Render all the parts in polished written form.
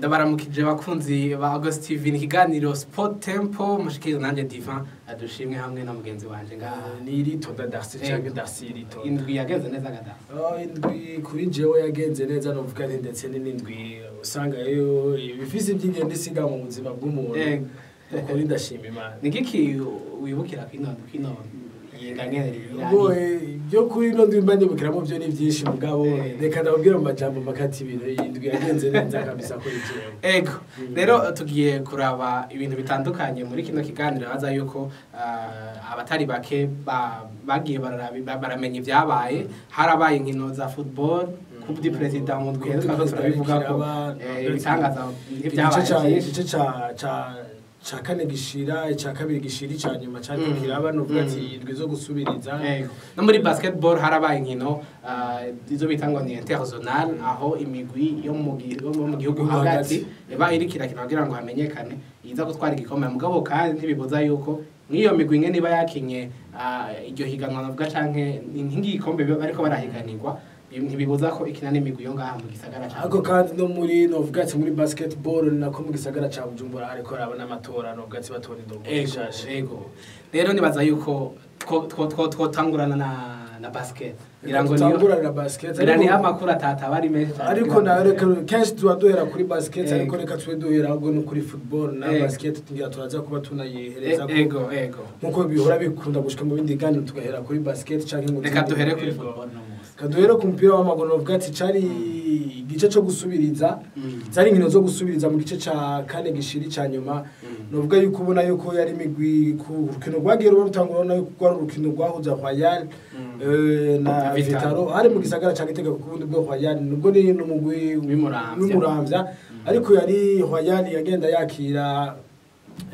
Ndabaramukije bakunzi ba August TV, ni ikiganiro Sport Tempo mushikiriza nanje Divan adushimwe hamwe na mugenzi wanje ngaha ni Iritonda Darcy canke Darcy Iritonda. Indwi yagenze neza gada? Oh, indwi kuri jewe yagenze neza, novuga nti ndetse n'indwi usanga yo ibifise iby'ingendo isiga mu buzima bw'umuntu. Ukuri ndashima Imana. Ni giki wibukira kino yinga nyene? Ubwo ibyo kuri ino ndwi mba nibukiramo byo ni byinshi, mugabo reka ndababwire mu majambo makati ibintu indwi yagenze neza kabisa kuri jewe. Ego, rero tugiye kuraba ibintu bitandukanye muri kino kiganiro, baza yuko abatari bake bagiye baramenya ibyabaye. Harabaye inkino za football, Coupe du Président mu ndwi, twako turabivuga ko ibitangaza nk'ibyabaye. Igice ca kane gishira ica kabiri gishira ica nyuma cariko kiraba, novuga ati indwi zo gusubiriza. No muri basketball harabaye inkino izo bita ngo ni interzonal, aho imigwi yo mu gihugu hagati iba iriko irakina kugira ngo hamenyekane iza gutwara igikombe. Mugabo kandi ntibibuza yuko nk'iyo migwi ingene iba yakinye iryo higanwa, navuga canke nk'igikombe bariko barahiganirwa, ntibibuza ko ikina n'imigwi yo ngaha mu gisagara ca Ariko kandi no muri, novuga ati muri basketball nako mu gisagara ca Bujumbura hariko haraba n'amatora, novuga ati batora indongo nshasha. Ego, rero nibaza yuko twotangurana na basket. Ngira ngo tutangurana na basket, ariko niho amakuru atataba ari menshi cyane. Ariko nawe reka kenshi tuba duhera kuri basket, ariko reka tube duhera ahubwo no kuri football na basket, tugira turaza kuba tunayihereza. Ego ego. Nkuko bihora bikunda gushika mu bindi biganiro tugahera kuri basket canke ngo reka duhere kuri football no munsi. Kaduhere ku mupira w'amaguru, novuga ati cari igice cyo gusubiriza, zari inkino zo gusubiriza mu gice ca kane gishiri ca nyuma. Novuga yuko ubona yuko yari imigwi ku rukino rwagiye ruba rutangura, ubona yuko rwari urukino rwahuza Royal na Vitaro, hari mu gisagara ca Gitega, kuko ubundi bwo Royal nubwo ni n'umugwi w'Imuramvya, ariko yari Royal yagenda yakira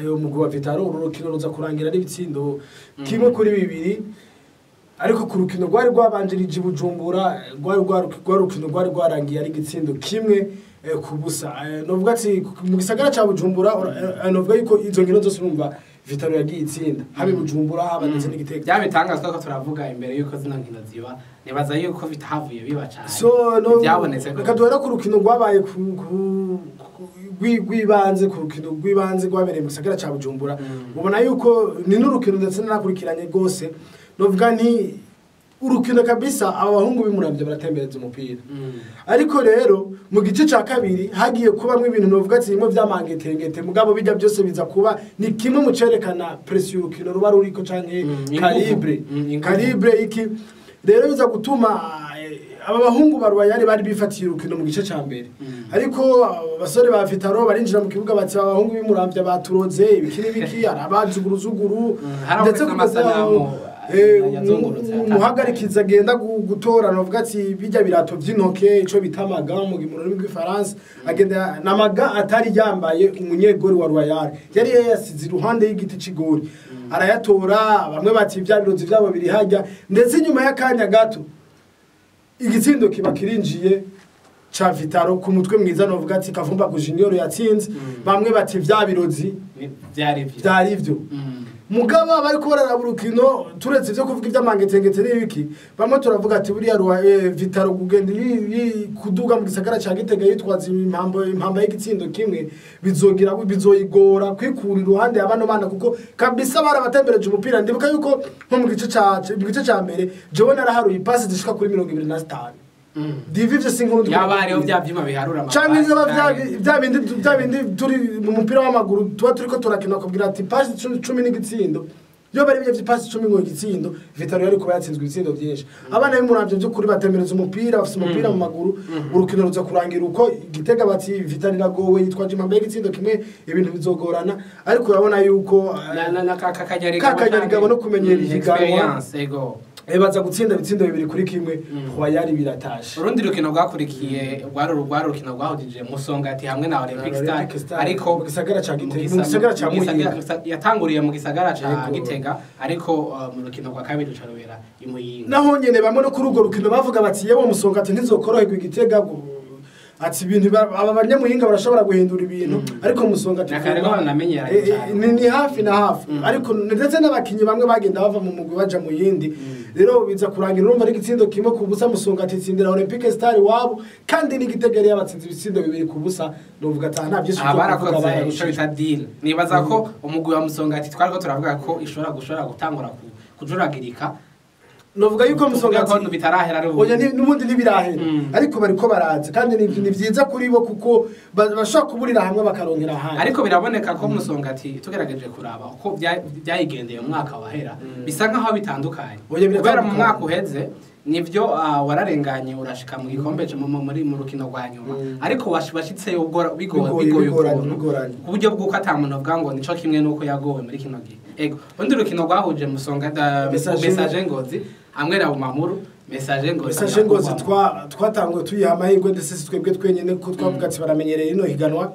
umugwi wa Vitaro. Uru rukino ruza kurangira n'ibitsindo 1-2, ariko ku rukino rwari rwabanjirije Bujumbura rwari rukino rwari rwarangiye ari igitsindo 1-0. Novuga ati mu gisagara ca Bujumbura, novuga yuko izo nkino zose urumva Vitaro yagiye itsinda, habe Bujumbura haba ndetse n'Igitega. Byabitangazwa ko turavuga imbere yuko zino nkino ziba, nibaza yuko bitahavuye biba cyane. So byabonetse. Reka duhere ku rukino rwabaye rw'ibanze, ku rukino rw'ibanze rwabereye mu gisagara ca Bujumbura. Ubona yuko ni n'urukino ndetse nanakurikiranye rwose, novuga nti urukino kabisa aba bahungu b'Imuramvya baratembereza umupira. Ariko rero mu gice ca kabiri hagiye kubamwe ibintu, novuga ati bimwe vy'amangetengete, mugabo bijya byose biza kuba ni kimwe mu cerekana pression urukino ruba ruriko canke calibre iki. Rero biza gutuma aba bahungu ba Royal bari bifatiye urukino mu gice ca mbere, ariko abasore ba Vitaro barinjira mu kibuga bati abahungu b'Imuramvya baturoze ibiki n'ibiki, arabazuguruzuguru, ndetse kugeza umuhagarikiza agenda gutora, novuga ati bijya birato vy'intoke ico bita amaga mu rurimi rw'ifaransa, agenda n'amaga atari yambaye umunyegori wa Royal, yari yasize iruhande y'igiti c'igori, arayatora. Bamwe bati vya birozi vyabo biri hajya, ndetse nyuma y'akanya gato igitsindo kiba kirinjiye ca Vitaro ku mutwe mwiza, novuga ati Kavumba ku Junior yatsinze. Bamwe bati vya birozi vyari ivyo. Mugabo bariko bararaba urukino, turetse ivyo kuvuga ivy'amangetengete n'ibiki, bamwe turavuga ati buriya Vitaro kugenda kuduga mu gisagara ca Gitega yitwaza impamba y'igitsindo kimwe, bizogira bizoyigora kwikura iruhande ya bano bana, kuko kabisa barabatembereje umupira. Ndibuka yuko nko mu gice ca mbere jewe naraharuye ipasi zishika kuri 25. Divi vyo sinkuru yaba hariho bya vyuma biharura canke bya bindi turi mu mupira w'amaguru tuba turiko turakina kubwira ati pasi 10 n'igitsindo, iyo bari bivye pasi 10 ngo igitsindo, Vitaro yari kuba yatsinzwe ibitsindo byinshi. Abana b'Imuramvya by'ukuri batemereza umupira, bafise umupira mu maguru. Urukino ruza kurangira uko Gitega bati Vitaro iragowe yitwaje impamba y'igitsindo kimwe, ibintu bizogorana. Ariko urabona yuko na kakanyarigabo no kumenyera ihiganwa baza gutsinda ibitsindo 2-1, Royal biratashe. Urundi rukino rwakurikiye rwari urukino rwahujije Musongati hamwe na Olympic Star, ariko mu gisagara ca Gitega, mu gisagara ca Muyinga, yatanguriye mu gisagara ca Gitega, ariko mu rukino rwa kabiri rucarubera i Muyinga. Naho nyene bamwe no kuri urwo rukino bavuga bati yewe Musongati ntizokoroherwa Igitega, ati ibintu aba banyamuhinga barashobora guhindura ibintu, ariko Musongati ni hafi na hafi. Ariko ndetse n'abakinyi bamwe bagenda bava mu mugwi baja mu yindi. Rero biza kurangira urumva ari igitsindo 1-0 Musongati itsindira Olympique Star wabo, kandi n'Igitega yari yabatsinze ibitsindo 2-0. Novuga ata nta byinshi byo kuvuga, barakoze ico bararushije. bita deal. Nibaza ko umugwi wa Musongati twariko turavuga ko ishobora gushobora gutangura kujuragirika. Novuga yuko Tuvuga ko Musongati bitarahera ari ubu. Oya, n'ubundi ntibirahera, ariko bariko baraza kandi ni vyiza kuri bo kuko bashobora kuburira hamwe bakaronkera ahandi. Ariko biraboneka ko Musongati, tugerageje kuraba uko byayigendeye mu mwaka wahera, bisa nkaho bitandukanye. Oya, Kubera mu biratandukanye. mwaka uheze nivyo, wararenganye urashika mu gikombe muri mu rukino rwa nyuma, ariko washitseyo bigoye Bigoye, bigoye bigoranye, ukuntu, bigoranye. ku buryo bw'uko ata muntu avuga ngo nico kimwe n'uko yagowe muri kino gihe. Ego, urundi rukino rwahuje Musonga da Messager. Messager Ngozi hamwe na Bumamuru. Messager Ngozi Messager Ngozi irakugwamo. twatanguye tuyiha amahirwe, ndetse si twebwe twenyine kuko twavuga ati baramenyereye ino higanwa,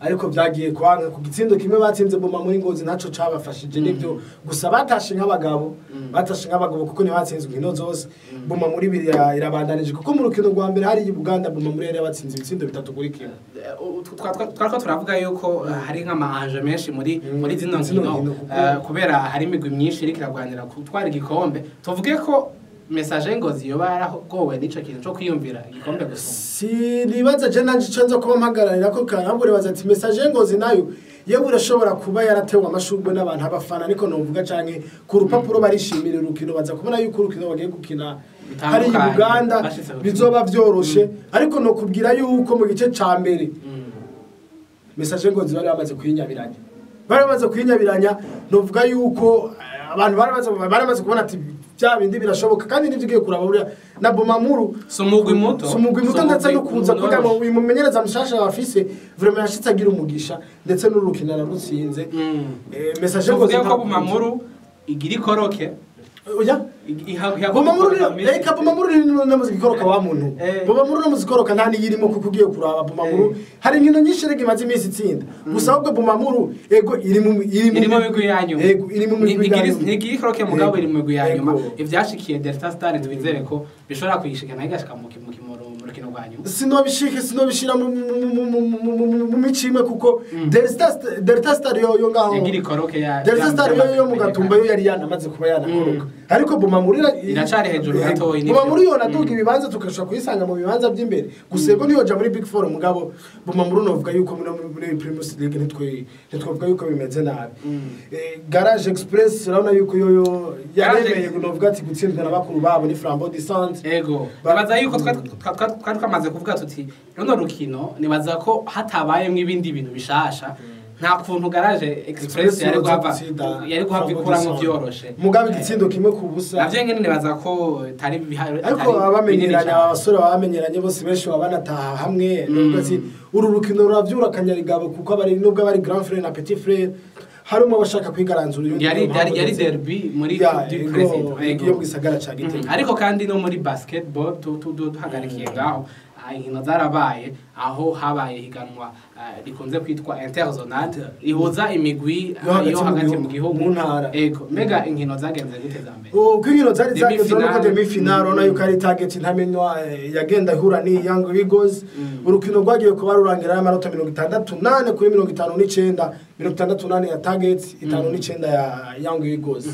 ariko byagiye kwanga ku gitsindo kimwe batsinze Buma muri Ngozi, ntaco cabafashije. Nibyo gusa batashe nk'abagabo, batashe nk'abagabo kuko ntibatsinzwe inkino zose. Buma muri biri irabandanije kuko mu rukino rwa mbere hari i Buganda, Buma muri yari yabatsinze ibitsindo 3-1. Twariko turavuga yuko hari nk'amahanje menshi muri muri zino zino nkino, nkino kubera hari imigwi myinshi iriko iragwanira gutwara igikombe. Tuvuge ko Messager Ngozi yoba yaragowe n'ico kintu co kwiyumvira igikombe gusumba. Sinibaza je nanje ico nza kuba mpagararira ko ahubwo nibaza ati Messager Ngozi nayo yewe urashobora kuba yaratewe amashurwe n'abantu, abafana niko novuga, canke ku rupapuro barishimira urukino, baza kubona yuko urukino bagiye gukina hari i Bitandukanye, Buganda bashitse gukina. bizoba vyoroshe. Ariko nokubwira yuko mu gice ca mbere Messager Ngozi bari bamaze kwinyabiranya, bari bamaze kwinyabiranya. Novuga yuko abantu bari bamaze kubona ati bya bindi birashoboka, kandi nivyo ugiye kuraba buriya na Bomamuru Si umugwi muto. Si umugwi muto, Si ndetse no umugwi kuza kugira ngo mworoshe. uyu mumenyereza mushasha bafise vraiment yashitse agira umugisha, ndetse n'urukino ararutsinze. Messager Ngozi Tuvuge ko Bumamuru igira ikoroke. Oya, Bomamuru reka, Bomamuru ni no muzikoroka wa muntu. Bomamuru no muzikoroka nta niyirimo kuko ugiye kuraba Bomamuru hari inkino nyinshi rege imaze iminsi itsinda. Gusa ahubwo Bomamuru ego iri mu Iri mu migwi ya nyuma. Ego, iri mu migwi ya nyuma. Ntigira ikoroke mugabo iri mu migwi ya nyuma. Ivyashikiye Delta Star twizere ko bishobora kuyishikana igashika mu rukino rwa nyuma. Sinobishike, sinobishira mu mico imwe kuko Delta Star yo ngaho Yagira ikoroke ya Delta Star yo mu Gatumba yo yari yanamaze kuba yanakoroka, ariko Bomamuru Iracari hejuru gatoyi, nivyo. Bomamuru yo naduga ibibanza tugashobora kuyisanga mu bibanza by'imbere. Gusa ego ntiyoja muri Big Four, mugabo Bomamuru novuga yuko muri Primus League ntitwavuga yuko bimeze nabi. Garage Express urabona yuko yo yaremeye, novuga ati gutsindwa na bakuru babo ni Flambeau du Centre. Ego, nibaza yuko twari twamaze kuvuga tuti runo rukino nibaza ko hatabayemwo ibindi bintu bishasha, nta kuntu Garage Express yari guhava ikuramwo vyoroshe. Mugabe igitsindo 1-0. Navyo nyene nibaza ko tari Ariko abamenyeranye, aba basore bamenyeranye bose, benshi baba banataha hamwe. Nubwo ati uru rukino ruravyura akanyarigabo kuko abari nubwo abari grand frère na petit frère, harimo abashaka kwigaranzura uyundi. Yari derby muri Ya, du ego, president. Ego. yo mu gisagara ca Gitega. Ariko kandi no muri basketball duhagarikiye ngaho, inkino zarabaye aho habaye higanwa rikunze kwitwa interzonal rihuza imigwi Yo hagati yo mu hagati mu gihugu, gihugu, mu ntara. Ego, mbega inkino zagenze gute za mbere? Uko inkino zari zagenze, urabona ko Demi demi finale urabona yuko ari Target ntamenywa yagenda ihura ni Young Eagles. Urukino rwagiye kuba rurangira n'amanota 64 kuri 59, 64 ya Target, 59 ya Young Eagles.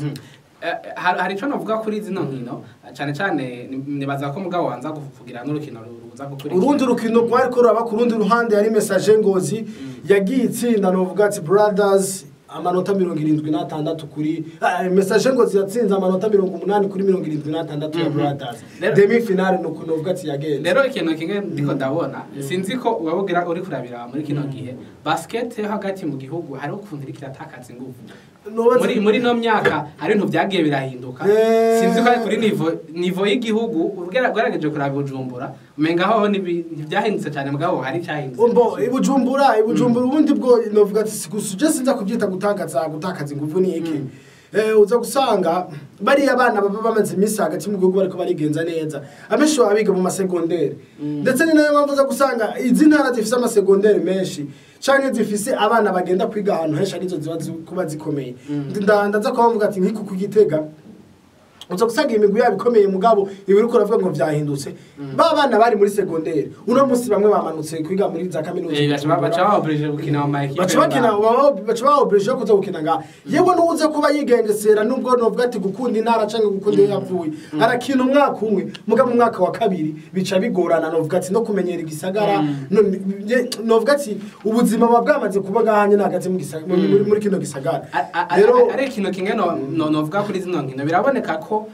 Hari ico novuga kuri zino nkino, cane cane nibaza ko mugabo wanza kugira n'urukino ruza gukurikira. Urundi rukino rwari ko ruraba ku rundi ruhande yari Messager Ngozi yagiye itsinda, novuga ati Brothers amanota 76 kuri Messager Ngozi yatsinze amanota 80 kuri 76 ya Brothers. Demi finale nuko novuga ati yagenze. Rero ikintu kimwe ndiko ndabona, sinzi ko waba uri kurabira muri kino gihe basket yo hagati mu gihugu hariho ukuntu iriko iratakaza ingufu muri no myaka. Hari ibintu byagiye birahinduka. Sinzi ko ari kuri niveau y'igihugu, ugerageje kuraba Bujumbura umenga hoho ntibyahindutse cyane, mugabo hari icyahindutse. Umbo iBujumbura ubundi bwo novuga ati gusa je sinza kubyita gutakaza ingufu ni iki. Uza gusanga bariya abana baba bamaze iminsi hagati mu gihugu bariko barigenza neza, abenshi baba biga mu masegondere, ndetse ni nayo mpamvu uza gusanga izi ntara zifise amasegondere menshi canke zifise abana bagenda kwiga ahantu henshi arizo ziba kuba zikomeye. Ndaza kuba mvuga ati nk'iku ku Gitega. Uza gusanga imigwi yabo ikomeye, mugabo ibi uriko uravuga ngo vyahindutse, ba bana bari muri secondaire uno musi bamwe bamanutse kwiga muri za kaminuza. Baca baba obligé gukina mu ma équipe. Baca bakina, baca baba obligé kuza gukina ngaha. Yewe n'uwuze kuba yigengesera, nubwo novuga ati gukunda intara canke gukunda iyo yavuye, arakina umwaka umwe, mugabo mu mwaka wa kabiri bica bigorana, novuga ati no kumenyera igisagara. Novuga ati ubuzima buba bwamaze kuba ngaha nyene hagati mu gisagara, muri kino gisagara. Rero ari ikintu kimwe no novuga kuri zino nkino, biraboneka ko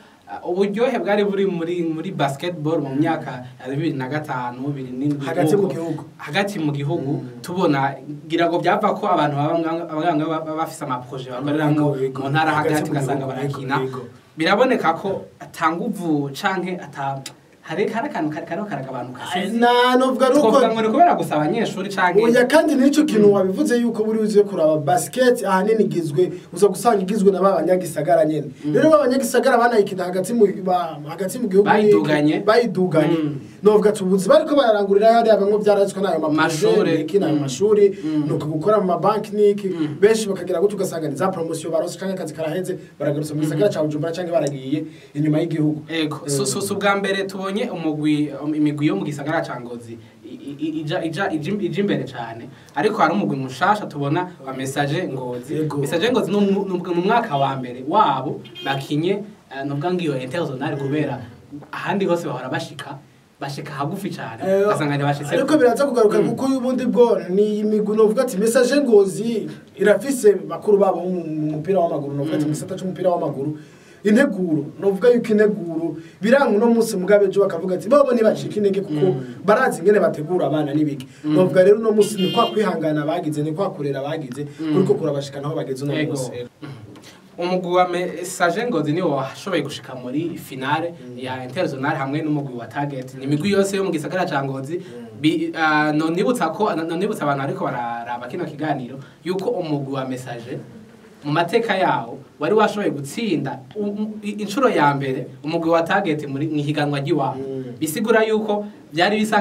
uburyohe bwari buri muri basketball mu myaka ya 2005, 2007, Hagati mu gihugu. Hagati mu gihugu tubona ngira ngo byava ko abantu baba baba bafise ama projets bakoreramwo mu ntara Hagati hagati, mu ugasanga gihugu, barakina. Yego. Biraboneka ko atanguvu canke ata hari akantu kariho karagabanuka, sinzi. Na novuga nuko Twovuga ngo ni kubera gusa abanyeshuri canke Oya, kandi n'icyo kintu wabivuze yuko buri uziye kuraba basket ahanini igizwe, uza gusanga igizwe na ba banyagisagara nyene. Rero ba banyagisagara banayikina hagati mu gihugu Bayiduganye. Bayiduganye. Novuga ati ubuzi bariko bararangurira hariya, bamwe byaratswe n'ayo Mashure. niki n'ayo mashuri, nuko gukora mu mabanki niki, benshi bakagira gutyo, ugasanga ni za promotion baronse canke akazi karaheze, baragarutse mu gisagara ca Bujumbura canke baragiye inyuma y'igihugu. Ego, so ubwa mbere tubonye imigwi yo mu gisagara ca Ngozi ija imbere cane, ariko hari umugwi mushasha tubona wa Messager Ngozi. Messager Ngozi ni umwaka wa mbere wabo bakinye, novuga ngo iyo interzonal, kubera ahandi hose bahora bashika hagufi cane, ugasanga ntibashitse. Ariko biraza kugaruka, kuko ubundi bwo ni imigwi, novuga ati Messager Ngozi irafise bakuru babo mu mupira w'amaguru, novuga ati mu gisata c'umupira w'amaguru integuro, novuga yuko integuro biranga uno munsi, mugabe ejo bakavuga ati bobo ntibacika intege, kuko barazi ingene bategura abana n'ibiki. Novuga rero uno munsi ni kwa kwihangana bagize, ni kwa kurera bagize, kuriko kurabashikana aho bageze uno munsi. Umugwi wa Messager Ngozi niwo washoboye gushika muri finale ya interzonal hamwe n'umugwi wa Target. Ni imigwi yose yo mu gisagara ca Ngozi. No nibutsa abantu ariko bararaba kino kiganiro yuko umugwi wa Messager mu mateka yawo wari washoboye gutsinda inshuro ya mbere umugwi wa Target muri mwihiganwa ry'iwabo. Bisigura yuko byari bisa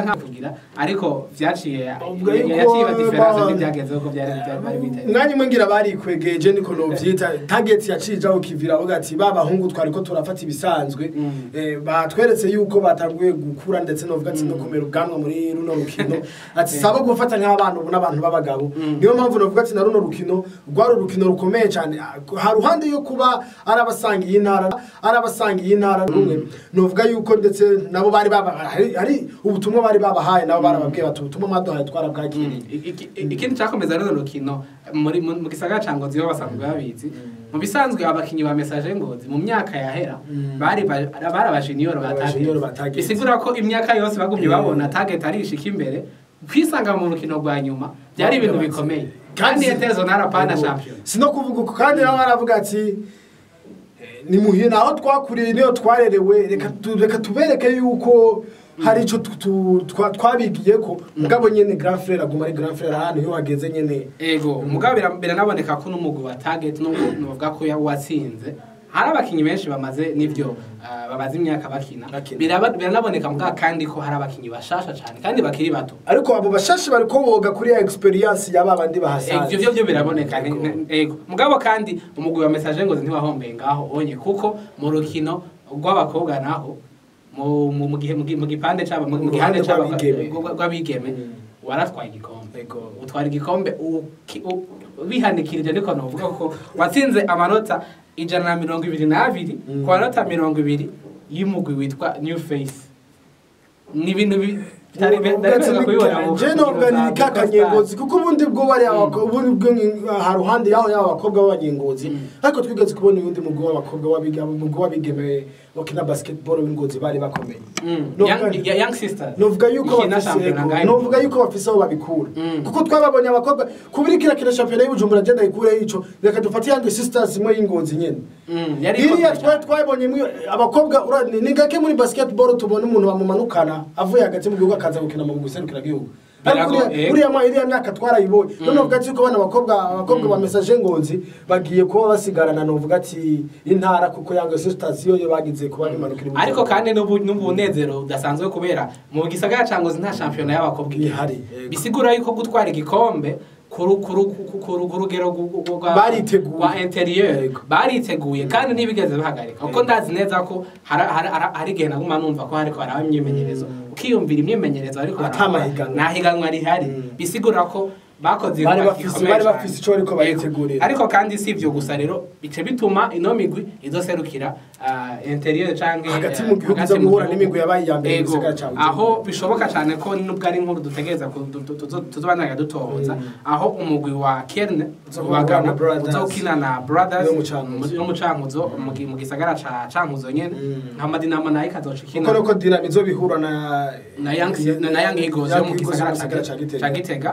nkaho kugira, ariko vyaciye Uvuga yuko yaciye iba différence, ntibyageze uko byari biteze. Umwanya umwe ngira barikwegeje, niko novyita. Target yacije aho kivira avuga ati ba bahungu twariko turafata ibisanzwe, batweretse yuko batanguye gukura, ndetse novuga ati no kumera ubwanwa muri runo rukino, ati sabo gufata nk'abana ubu n'abantu b'abagabo. Niyo mpamvu novuga ati na runo rukino rwari urukino rukomeye cyane, ha ruhande yo kuba ari abasangiye intara rumwe. Novuga yuko ndetse nabo bari baba hari ubutumwa bari babahaye, nabo barababwiye bati ubutumwa mwaduhaye twarabwakiriye. Ikindi cyakomeza runo rukino muri mu gisagara ca Ngozi, bo basanzwe babizi, mu bisanzwe abakinyi ba Messager Ngozi mu myaka yahera bari aba junior ba Aba junior ba Target. Target. Bisigura ko imyaka yose bagumye babona Target arishika imbere, kwisanga mu rukino rwa nyuma byari ibintu bikomeye, kandi interzonal apana champion. Si no kuvuga uko, kandi nawe aravuga ati ni muhina aho twakuriye niyo twarerewe, reka tubereke yuko hari ico twabigiye ko. Mugabo nyene grand frère aguma ari grand frère ahantu iyo hageze nyene. Ego, mugabo biranaboneka ko n'umugwi wa Target, nubwo novuga ko watsinze, hari abakinyi benshi bamaze n'ivyo bamaze imyaka bakina. Bakina. Biranaboneka mugabo kandi ko hari abakinyi bashasha cane kandi bakiri bato. Ariko abo bashashi bariko boga kuri ya expérience y'aba bandi bahasanze. Ivyo byo biraboneka. Ego, mugabo kandi umugwi wa Messager Ngozi ntiwahombeye ngaho onye, kuko mu rukino rw'abakobwa naho mu gihe mu gipande c'aba mu gihande Uruhande c'aba rw'abigeme. rw'abigeme waratwaye igikombe. Ego. Utwara igikombe bihanikirije, niko novuga, ko watsinze amanota 122 ku manota 20 y'umugwi witwa New Face. Ni ibintu bitari bitari kubibona Je novuga ni kakanyengozi, kuko ubundi bwo bari ubundi bwo ha ruhande yaho yaba abakobwa b'abanyengozi, ariko twigeze kubona uyundi mugwi w'abakobwa mugwi w'abigeme bakina basketball w'ingozi bari bakomeye. Young Sisters Novuga yuko ikina bafise shampiyona ego, ngahe. Novuga yuko bafise aho babikura, kuko twababonye abakobwa kubiri kira kina shampiyona y'Ibujumbura. Genda ikure ico, reka dufate Young Sisters imwe y'Ingozi nyene. Yari iriya ikomeye twari cyane. Twabonye abakobwa ni gake muri basketball tubona umuntu bamumanukana avuye hagati mu gihugu akaza gukina mu gihugu. Ariko uriya iriya myaka twarayibonye. None uvuga ati yuko bana abakobwa ba Messager Ngozi bagiye kuba basigarana, novuga ati intara, kuko Young Sisters yo bagize kuba bimanukira i Ariko Bujumbura. kandi n'ubunezero budasanzwe, kubera mu gisagara ca Ngozi nta shampiyona y'abakobwa Ihari, yego. Bisigura yuko gutwara igikombe ku rugero Bariteguye. rwa intérieur. Yego. Bariteguye kandi ntibigeze bahagarika, kuko ndazi neza ko hari igihe naguma numva ko hariko haraba imyimenyerezo, ukiyumvira imyimenyerezo ariko Ata mahiganwa. Nta higanwa rihari, bisigura ko bakoze Bari igikorwa bafise gikomeye bari cane. bafise ico bariko baritegurira. Ariko kandi si ivyo gusa rero, bice bituma ino migwi izoserukira intérieur canke Hagati mu gihugu hagati iza mu guhura gihugu. n'imigwi yabaye iya mbere mu Ego. gisagara ca Bujumbura. Aho bishoboka cyane ko nubwo ari inkuru dutegereza ko tuzobandanya dutohoza, aho umugwi wa Kerne Uzohura wa Ghana na Brothers. uzokina na Brothers Yo mu Cankuzo. Yo mu Cankuzo, mu gisagara ca Cankuzo nyene, nka Madinamo nayo ikazoca ikina Kuko nuko Dinamo izobihura na na Young Eagles yo mu Young Eagles gisagara yo mu gisagara ca ca Gitega. Gitega.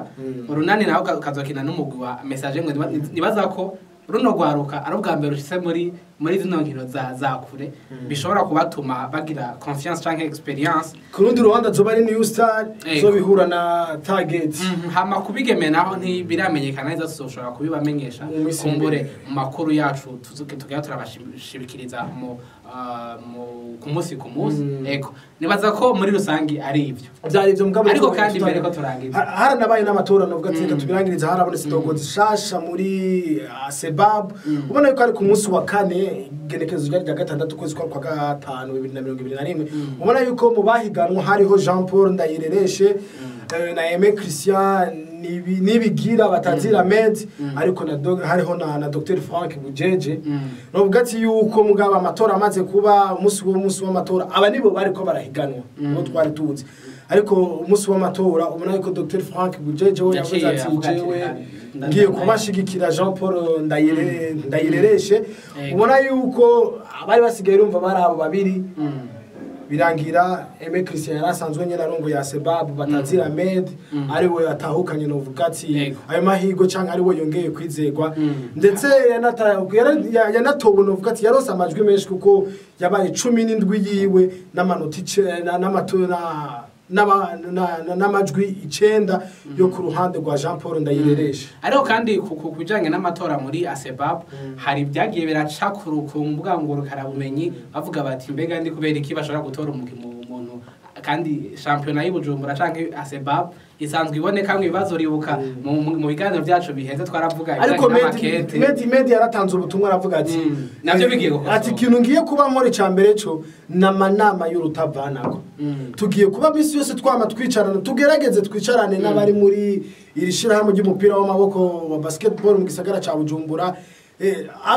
Urunani nawe ukazokina n'umugwi wa Messager ngo nibaza ko runo rwaruka ari ubwa mbere rushitse muri zino nkino za kure, bishobora kubatuma bagira confiance canke expérience. Ku rundi ruhande azoba ari New Star Ego. izobihura na Target. Hama kubigeme naho ntibiramenyekana neza, tuzoshobora kubibamenyesha Mu minsi kumbure imbere. mu makuru yacu tugera turabashibikiriza ku munsi ku munsi. Ego, nibaza ko muri rusangi ari ivyo. Byari ivyo, mugabo Ariko kandi mbere ko turangiza. Haranabaye n'amatora, novuga ati reka tubirangirize. Harabonetse indongozi zishasha muri Sebab. Ubona yuko ari ku munsi wa kane, igenekerezo ryari rya 6 ukwezi kwa 5 2021. Ubona yuko mu bahiganwa hariho Jean Paul Ndayirereshe na Aimé Christian Nibigira batazira Med, ariko hariho na Dr Frank Bujeje. Novuga ati yuko mugabo amatora amaze kuba, umunsi w'umunsi w'amatora, aba nibo bariko barahiganwa bo twari tuzi, ariko umunsi w'amatora ubona yuko Dr Frank Bujeje we yavuze Yaciye ati avuga ati, jewe ngiye kubashigikira Jean Paul Ndayirereshe. Yego. Ubona yuko abari basigaye urumva bari abo babiri. Birangira Aimé Christian yari asanzwe nyene arongoye ya Sebab batazira Med ari we atahukanye, novuga ati Yego. ayo mahirwe canke ari we yongeye kwizegwa, ndetse yanatowe, novuga ati yarose amajwi menshi kuko yabaye 17 yiwe n'amanota n'amajwi 9 yo ku ruhande rwa Jean Paul Ndayirereshe. Ariko kandi ku bijanye n'amatora muri Asebab, hari ibyagiye biraca ku mbuga ngurukanabumenyi, bavuga bati mbega ndi kubera iki bashobora gutora umuntu kandi shampiyona y'Ibujumbura canke Asebab isanzwe ibonekamwo ibibazo? Ribuka mu biganiro byacu biheze twaravuga Ariko ibijanye n'amakete. Medi yaratanze ubutumwa, aravuga ati Navyo bigiye gukosorwa. Ati ikintu ngiye kuba nkora icya mbere cyo n'amanama y'urutavanako. Tugiye kuba misi yose twama twicarana, tugerageze twicarane n'abari muri iri shirahamwe ry'umupira w'amaboko wa basketball mu gisagara ca Bujumbura,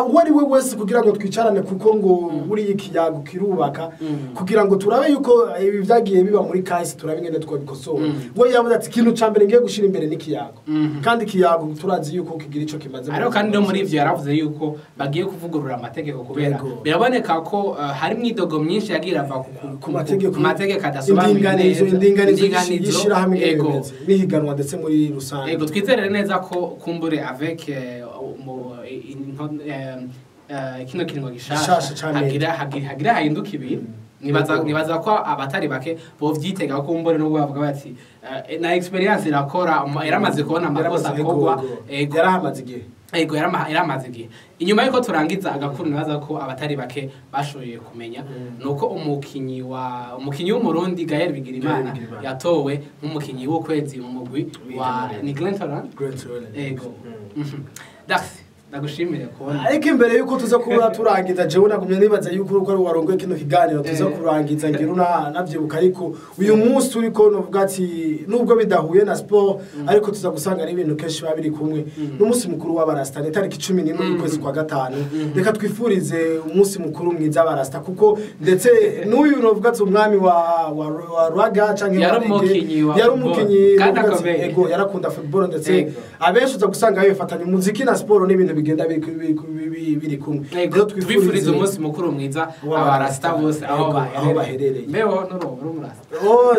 uwo ari we wese, kugira ngo twicarane, kuko ngo buriya ikiyago kirubaka, kugira ngo turabe yuko ibi vyagiye biba muri kahise, turabe ingene twabikosora. We yavuze ati ikintu ca mbere ngiye gushira imbere n'ikiyago, kandi ikiyago turazi yuko kigira ico kimaze mu Ariko kandi no buzima. muri ivyo yaravuze yuko bagiye kuvugurura amategeko kubera Yego. biraboneka ko hari imyidogo myinshi yagiye irava ku mategeko ku mategeko adasobanuye indinganizo neza. Indinganizo Indinganizo, y'ishirahamwe ingene ego. bimeze n'ihiganwa ndetse muri rusange. Ego, twizere neza ko kumbure avec kino kiringo Gishasha gishasha ca Medi. hagira hahinduka ibintu. Nibaza Yego. nibaza ko abatari bake bovyitega, kumbure nubwo bavuga bati na expérience irakora, yaramaze kubona amakosa Yaramaze- akorwa. ego. Ego. Yarahamaze igihe. Ego, yaramaze igihe. Inyuma yuko turangiza agakuru, nibaza ko abatari bake bashoboye kumenya nuko umukinyi w'Umurundi Gaël Bigirimana Gaël Bigirimana. yatowe nk'umukinyi w'ukwezi mu mugwi wa ni Glentoran. Great Roland. Ego. Dax, ndagushimire kubona. Ariko imbere yuko tuza kuba turangiza, jewe nagumye nibaza yuko uruko ari warongoye kino kiganiro tuza kurangiza ngira navyibuka, ariko uyu munsi turiko novuga ati nubwo bidahuye na sport, ariko tuza gusanga ari ibintu kenshi biba biri kumwe n'umunsi mukuru w'abarasta, ni itariki 11 y'ukwezi kwa 5. Reka twifurize umunsi mukuru mwiza abarasta, kuko ndetse n'uyu novuga ati umwami wa ragga canke Yari wa reggae, umukinyi wa yari football. umukinyi Kandi novuga ati, akomeye. ego, yarakunda football ndetse Ego. abenshi uza gusanga bifatanya umuziki na siporo n'ibintu bigenda biri kumwe. Ego, Rero tubifurize umunsi mukuru mwiza abarasta bose aho Ego, aho baherereye. Mbeho nturoba uri umurasta? Oh,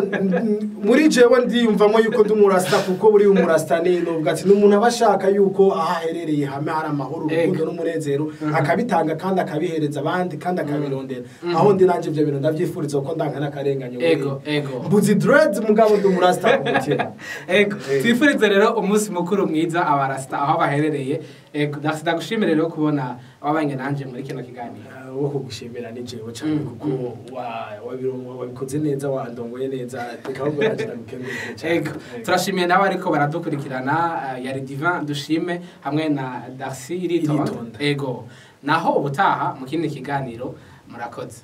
muri jewe ndiyumvamo yuko ndi umurasta, kuko buri umurasta ni novuga ati ni umuntu aba ashaka yuko aho aherereye hame hari amahoro, urukundo Ego. n'umunezero, akabitanga kandi akabihereza abandi kandi akabirondera. Aho ndi nanje ivyo bintu ndavyifuriza, kuko ndanka n'akarenganyo. Ego, ego. Mbuzi dreads, mugabo ndi umurasta ku mutima. Ego, Ego. twifurize rero umunsi mukuru mwiza abarasta aho baherereye. Ego, Darcy, ndagushimire rero kubona wabanye nanje muri kino kiganiro. Wo kugushimira ni jewe cyane, kuko wabikoze neza, wandongoye neza. Reka ahubwo nanjye ndagukengurukire cyane. Ego, turashimiye nawe ariko baradukurikirana. Yari Divin Dushime hamwe na Darcy Iritonda. Iritonda. Ego, naho ubutaha mu kindi kiganiro, murakoze.